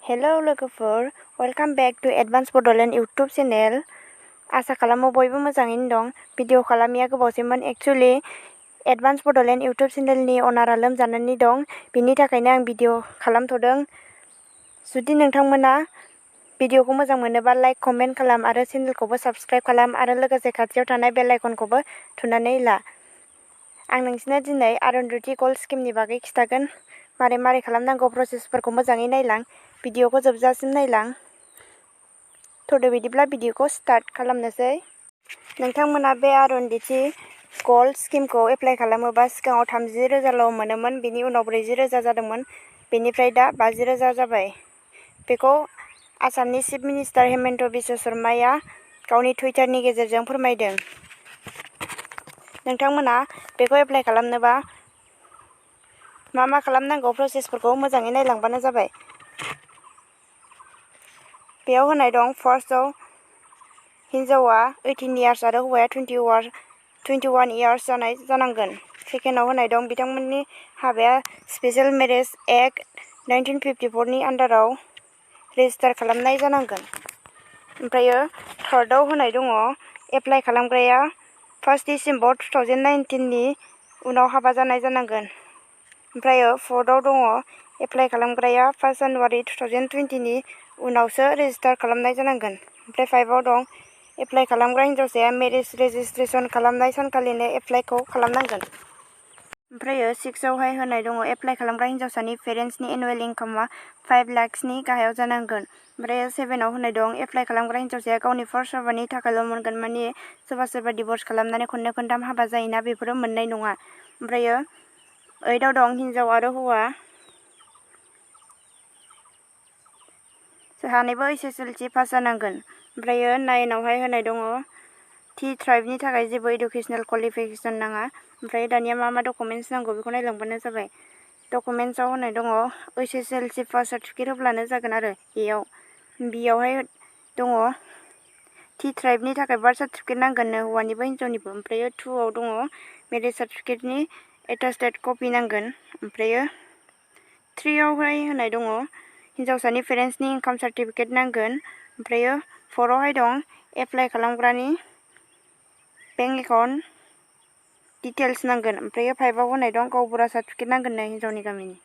Hello लोगोफोर, welcome back to advance Bodoland YouTube channel. आसा खालामो बयबो मोजाङैनो दं। भिडिअ खालामिया गोबावसैमोन। एक्चुअली एडभान्स बड'लेण्ड यूट्यूब चेनेलनि अनारा लोमजानानै दं, बिनि थाखायनो आं भिडिअ खालामथ'दों। जुदि नोंथांमोना भिडिअखौ मोजां मोनोबा लाइक कमेन्ट खालाम आरो चेनेलखौबो साबस्क्राइब खालाम आरो लोगोसे खाथियाव थानाय बेल आइकनखौबो थुनानै ला। आं नोंसिनो दिनै आरुन्धति गोल्ड स्किमनि बागै खिथागोन। मारै खालामनांगौ प्रसेसफोरखौ मोजाङै नायलां। भिडिअखौ जोबजासिम नायलां। थ'दो बिदिब्ला भिडिअखौ स्टार्ट खालामनोसै। नोंथांमोना बे आरुन्धति गोल्ड स्किमखौ एप्लाइ खालामोबा सिगाङाव 30,000ल' मोनोमोन, बेनि उनाव 40,000 जादोंमोन, बेनिफ्राय दा 50,000 जाबाय। बेखौ आसामनि चिफ मिनिस्टार हेमन्त बिश्व शर्माया गावनि टुइटारनि गेजेरजों फोरमायदों। नोंथांमोना बेखौ एप्लाइ खालामनोबा मा खालामनांगौ प्रसेसफोरखौ मोजाङै नायलांबानो जाबाय। बेयाव होनाय दं, फार्स्टआव हिन्जावा 18 इयार्स आरो हौवाया 21 इयार्स जानाय जानांगोन। सेकेन्डआव होनाय दं, बिथांमोननि हाबाया स्पेशल मेरेज एक्ट 1954 नि आन्डाराव रेजिस्टार खालामनाय जानांगोन। ओमफ्रायो थार्डआव होनाय दङ, एप्लाइ खालामग्राया 1 डिसेम्बर 2019 नि उनाव हाबा जानाय जानांगोन। ओमफ्रायो फर्थआव दङ, एप्लाइ खालामग्राया 1 जानुवारि 2020 नि उनावसो रेजिस्टार खालामनाय जानांगोन। ओमफ्राय 5आव दं, एप्लाइ खालामग्रा हिन्जावसाया मेरेज रेजिस्ट्रेसन खालामनाय सानखालिनो एप्लाइखौ खालामनांगोन। ओमफ्रायो 6आवहाय होनाय दङ, एप्लाइ खालामग्रा हिन्जावसानि पेरेन्टसनि एनुवेल इनकामआ 5 लाखसनि गाहायाव जानांगोन। ओमफ्राय 7आव होनाय दं, एप्लाइ खालामग्रा हिन्जावसाया गावनि फार्स्ट हाबानि थाखायल' मोनगोन, माने सोरबा डिभर्स खालामनानै खननै खनथाम हाबा जायोना, बेफोरो मोननाय नङा। ओमफ्रायो 8आव दं, हिन्जाव आरो हौवा सानैबो एसएसएलसि पास जानांगोन। ओमफ्रायो 9आवहाय होनाय दङ, टि ट्राइबनि थाखाय जेबो एडुकेसनेल क्वालिफिकेसन नाङा। ओमफ्राय दानिया मा डकुमेन्टस नांगौ बेखौ नायलांबानो जाबाय। डकुमेन्टसआव होनाय दङ, एसएसएलसि पास सार्टिफिकेट होब्लानो जागोन आरो एआव। बिआवहाय दङ, टि ट्राइबनि थाखाय बार्थ सार्टिफिकेट नांगोननो, हौवानिबो हिन्जावनिबो। ओमफ्रायो 2आव दङ, मेरेज सार्टिफिकेटनि एटास्टेड कपि नांगोन। ओमफ्रायो 3आवहाय होनाय दङ, हिन्जावसानि पेरेन्टसनि इनकाम सार्टिफिकेट नांगोन। ओमफ्रायो 4आवहाय दं, एप्लाइ खालामग्रानि बेंक एकाउन्ट डिटेल्स नांगोन। ओमफ्रायो 5आव होनाय दं, गावबुरा सार्टिफिकेट नांगोननो हिन्जावनि गामिनि।